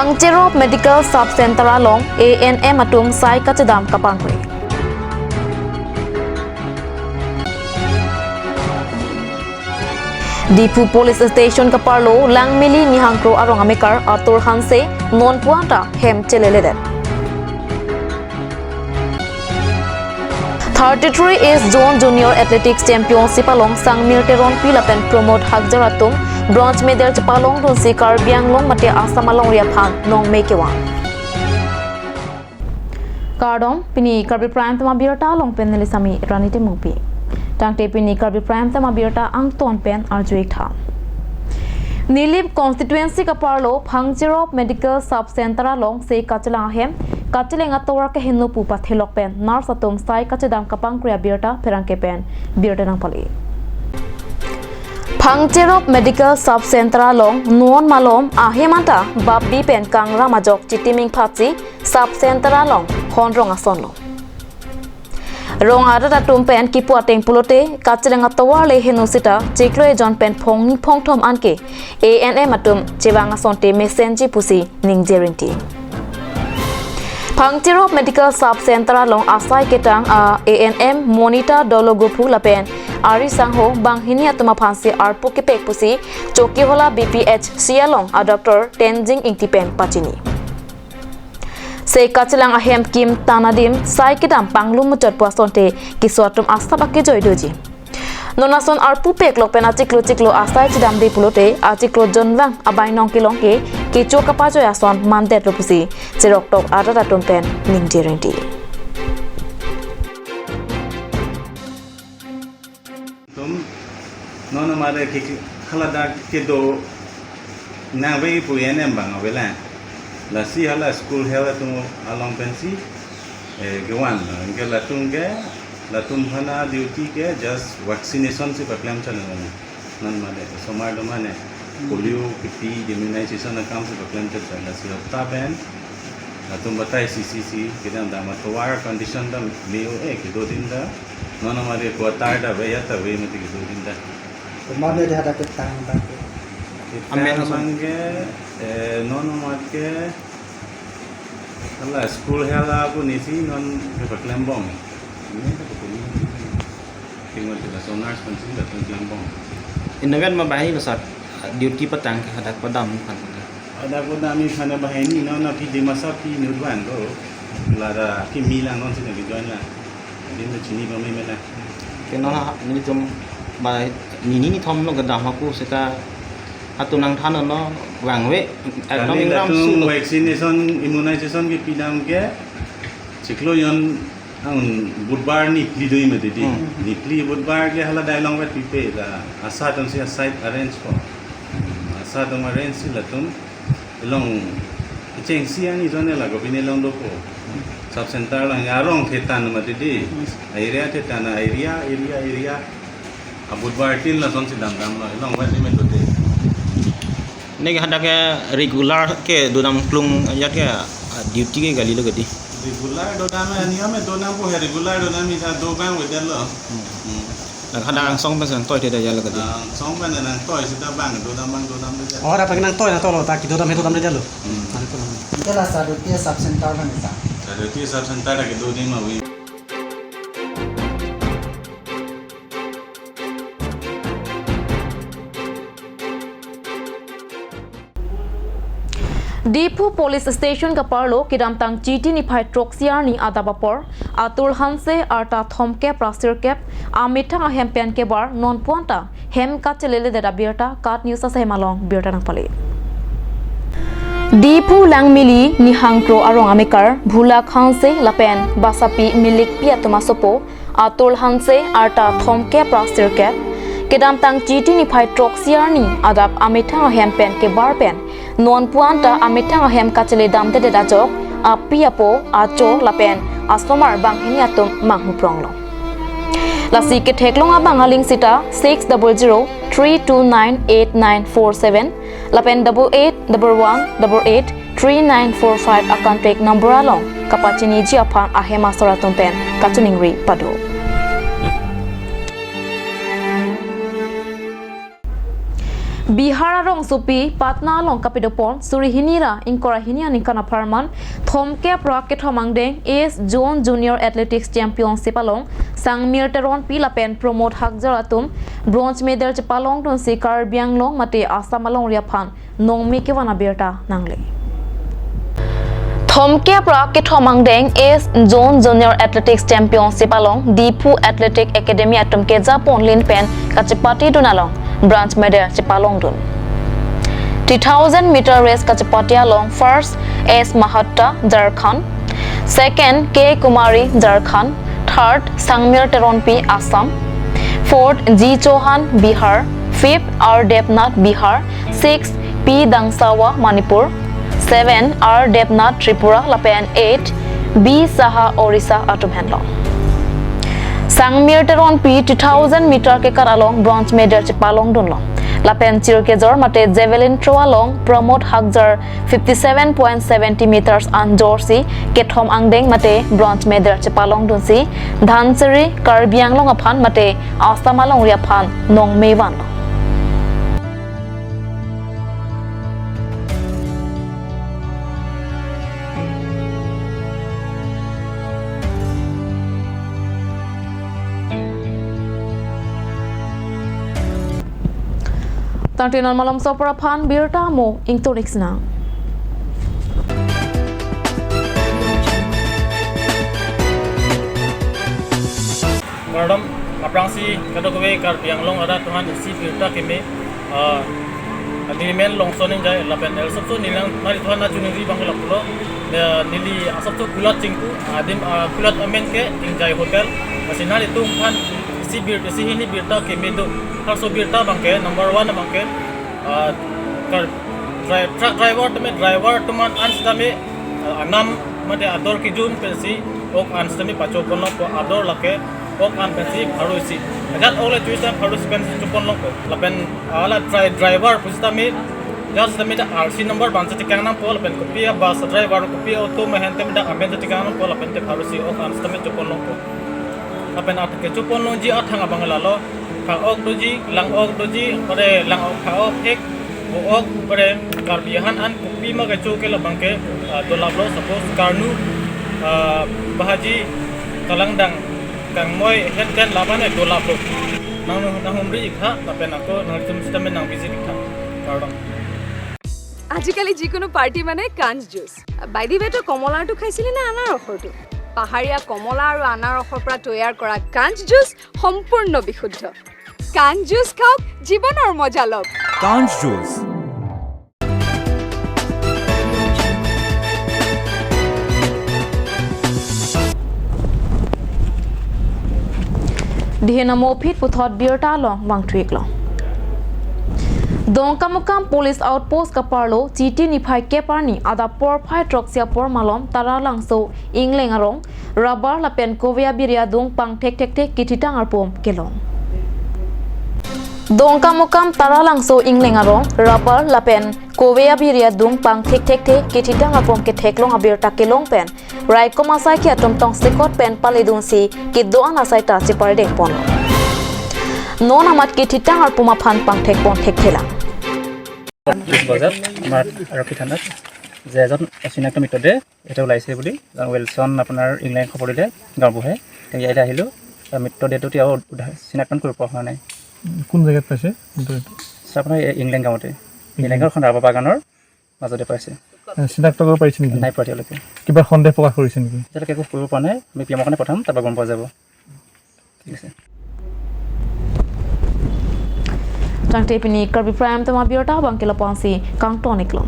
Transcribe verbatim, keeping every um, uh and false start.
Phangcherop Medical Sub Center along A N M atum sai kachedam kapangkri. Diphu Police Station kaparlo Langmili Nihangkro arong amekar Atul Hanse non puan ta hem cheleledet. Thirty-three East Zone Junior Athletics Championship along Sangmir Teronpi lapen Pramod Hakjar atum bronze medal chepalongdunsi Karbi Anglong mate Assam alongri aphan nongme kevang. Kardom, pini Karbi Prime Time abirta along pen neli Sami Rani Timungpi. Tangte pini Karbi Prime Time abirta angton pen arju-ik tha. Nilip constituency kaparlo Phangcherop Medical Sub Center along sai kachelang ahem, kachelang atovar kehingno pu pathelok pen nurse atum sai kachedam kapangkri abirta pherangke pen birta nangpale. Phangcherop Medical Sub Center along non malom ahem anta bapbi pen kangram ajok chitiming phatsi Sub Center along hon rong asonlo. Rong arat atum pen kipu ateng pulote kachelang atovar le hingno sita chiklo ejon pen phongni phongthom anke A N M atum chevang asonte mesenji pusi ningje rinti. Phangcherop Medical Sub Center along asai ketang a A N M Monita Dologophu lapen ari sangho banghini atum aphansi arpu kepek pusi Chokihola B P H C along a Doctor Tenzing Ingti pen pachini. Sai kachelang ahem kim tan adim sai kedam panglu muchot pu asonte keso atum asap akejoi doji. Non ason arpu peklok pen achiklo chiklo asai chedamde pulote achiklo jonvang abainong kelong ke kecho kapajoi ason mandetlo pusi cheroktok arat atum pen ningje rinti. Atum non amare ke haladak kedo nangve pu A N M abang avelang. Lasi hala school health atum along pensi, eh, kevan. Anke latum ke, latum aphan a duty ke just vaccination si paklem chot lo. Non mane, osomar atum mane polio kipi immunization akam si paklem chot lo. Lasi hapta pen latum batai C C C kedam dam atovar condition dam leo, eh, kedo din ta. Non amare quarter ta ave, ya ta ave mati kedo din ta. Komat ne hadak ketang abang ke? Amen, ketang abang ke, eh, non amat ke hala school health apu nisi non ke paklembom. Ini ta betul. Tinggal kita sonars penting datang klembom. Innaven ma bahi besat duty patang ke hadak padam kan. Hadak padam ni sana bahai ni non api di masa pi nurban lo. Lara kimi lang non sini ke join lang. Din ta chini ba mai mena. Ke non ha, nelitum ba nini nithom lo kedam aku seta atum nangthanlo vangve. Ekdom kali ingram latum sulo. Vaccination, immunization kepi dam ke chiklo jon ang Budbar niphli do mati di. Hmm. Niphli Budbar ke hala dai longvet pipe ta ASHA atum si a site arrange ko. ASHA atum arrange si latum along chengsi ani jone lago pine along dopo. Sub center along arong thetan mati di. Area thetan, area, area, area. A Budbar tin lasonsi damdamlo. Along vat ni metote. Neke hadak ke regular kedodam klung ajat ke, ah, duty ke kalilo kedi. Regular dodam, niyom dodam po he regular dodam ni ta do bang weather lo. Hmm. Hmm. Lake hadak angsong pen nangtoi theda ya lake di. Angsong pen nangtoi sita bang dodam bang dodam de. Oh, hadak nangtoi nangtoi lo, ta kedodam he dodam de lo. Hmm. Nangtoi lo. Ita la Sadutia sub center kan ita. Sadutia sub center la kedo di ma wi. Diphu Police Station kaparlo kedamtang Chiti niphai throksi arni adap apor Atul Hanse arta thomkep ra sirkep amethang ahem pen kebar non puan ta hem kacheleledet abirta KAT News asai malong birta nangpale. Diphu Langmili Nihangkro arong amekar Bhulak Hanse lapen Basapi Milikpi atum asopo Atul Hanse arta thomkep ra sirkep, kedamtang Chiti niphai throksi arni adap amethang ahem pen kebar pen non puan ta amethang ahem kacheledamdedet ajok api apo acho lapen asomar banghini atum manghupronglo. Lasi ketheklong abang aling sita six double zero three two nine eight nine four seven lapen double eight double one double eight three nine four five a contact number along kapachiniji aphan ahem asor atum pen kachiningri pado. Bihar arongsopi Patna along kapidopon suri hini ra ingkoi ra hini aningkan apharman thomkep ra kethom angdeng East Zone Junior Athletics Championship along Sangmir Teronpi lapen Pramod Hakjar atum bronze medal chepalongdunsi Karbi Anglong mate Assam alongri aphan nongme kevan abirta nangle. Thomkep ra kethom angdeng East Zone Junior Athletics Championship along Diphu Athletic Academy atum kejapon lin pen kachepatidun along bronze medal chepalongdun. Three thousand meter race kachepate along first S Mahatta, Jharkhand, second K Kumari, Jharkhand, third Sangmir Teronpi, Assam, fourth G Chauhan, Bihar, fifth R Debnath, Bihar, sixth P Dangsawa, Manipur, seven R Debnath, Tripura, lapen eight B Saha, Orissa atum henlo. Sangmir Teronpi two thousand meter kekat along bronze medal chepalongdunlo. Lapen chirkejor mate javelin throw along Pramod Hakjar fifty seven point seventy meters anjorsi kethom angdeng mate bronze medal chepalongdunsi Dhansiri Karbi Anglong aphan mate Assam alongri aphan nongme vanlo. Tangte non malomso apor aphan birta mo ingtorik sinang. Kardom, aphrangsi kadokave Karbi Anglong arat aphan isi birta keme, ah, neli men Longson Engjai lapen el sopso neli nangri aphan nangchiningri abang ke lapulo, eh, neli asopso kulat chingku, adim, ah, kulat amen ke Engjai Hotel, lasi nanglitum aphan isi bir, isi hini birta keme do, laso birta abang ke number one abang ke, ah, kar, dri-, truck driver tame, driver atum an sitame, ah, anam mate ador kejun pensi ok an sitame pachoponlongpo, ador lake ok an pensi pharo isi. Ajat ok le choisi tame pharo isi pensi choponlongpo. Lapen, ah, la dri-, driver pusitame, ajat sitame ta R C number bangsi chekang nangpo, lapen kopi a bus driver, kopi auto ma hen tame dak amen chekang nangpo, lapen te pharo isi ok an sitame choponlongpo. Lapen at kechoponlongji athang abang lalo, pha ok doji, lang ok doji, pare lang ok, pha ok hek, bo ok, pare Karbi ahan an kopima kecho ke labang ke, ah, dolaplo, suppose karnu, ah, bahaji, kalangdang, kangmoi, henten labang ke dolaplo. Nang, nanghumri ik tha, lapen ako nangtum sitame nang visit ik tha. Kardom. আজিকালি যিকোনো পাৰ্টি মানে কাঞ্চ juice. By the ৱে, তই কমলাৰটো খাইছিলি নে আনাৰসৰটো? পাহাৰীয়া কমলা আৰু আনাৰসৰ পৰা তৈয়াৰ কৰা কাঞ্চ জুচ সম্পূৰ্ণ বিশুদ্ধ। কাঞ্চ জুচ খাওক, জীৱনৰ মজা লওক। কাঞ্চ juice. Dihen amo aphi puthot birta along vangthuiklo. Dongkamukam Police Outpost kaparlo Chiti niphai kep arni adap porphai throksi apor malom Taralangso Ingleng arong rubber lapen kove abiri adung pangthek thekthe kethitang arpum kelong. Dongkamukam Taralangso Ingleng arong rubber lapen kove abiri adung pangthek thekthe kethitang arpum ketheklong abirta kelong pen raikom asaikhi atum tongsekot pen paledunsi kedo-an asai ta chepardengponlo. Non amat kethitang arpum aphan pangthekpon thekthelang. বিশ বজাত আমাৰ আৰক্ষী থানাত যে এজন অচিনাক্ত মৃতদেহ ইয়াতে ওলাইছে বুলি, এজন উইলছন আপোনাৰ ইংলেণ্ড খবৰ দিলে গাঁওবুঢ়াই, তেওঁ ইয়ালৈ আহিলোঁ। তাৰ মৃতদেহটো এতিয়াও উদ্ধাৰ, চিনাক্তন কৰিব পৰা হোৱা নাই। কোন জেগাত পাইছে মৃতদেহটো? ছাৰ, আপোনাৰ এই ইংলেণ্ড গাঁৱতে, ইংলেণ্ড। ইংলেণ্ডৰ এখন ৰাবাৰ বাগানৰ মাজতে পাইছে। এ, চিনাক্ত কৰিব পাৰিছে নেকি? নাই পৰা এতিয়ালৈকে। কিবা সন্দেহ প্ৰকাশ কৰিছে নেকি? এতিয়ালৈকে একো কৰিব পৰা নাই। আমি পি এমৰ কাৰণে পঠাম, তাৰপৰা গম পোৱা যাব। ঠিক আছে। Tangte pini Karbi Prime Time abirta abang ke lapu-ansi kangtoniklo.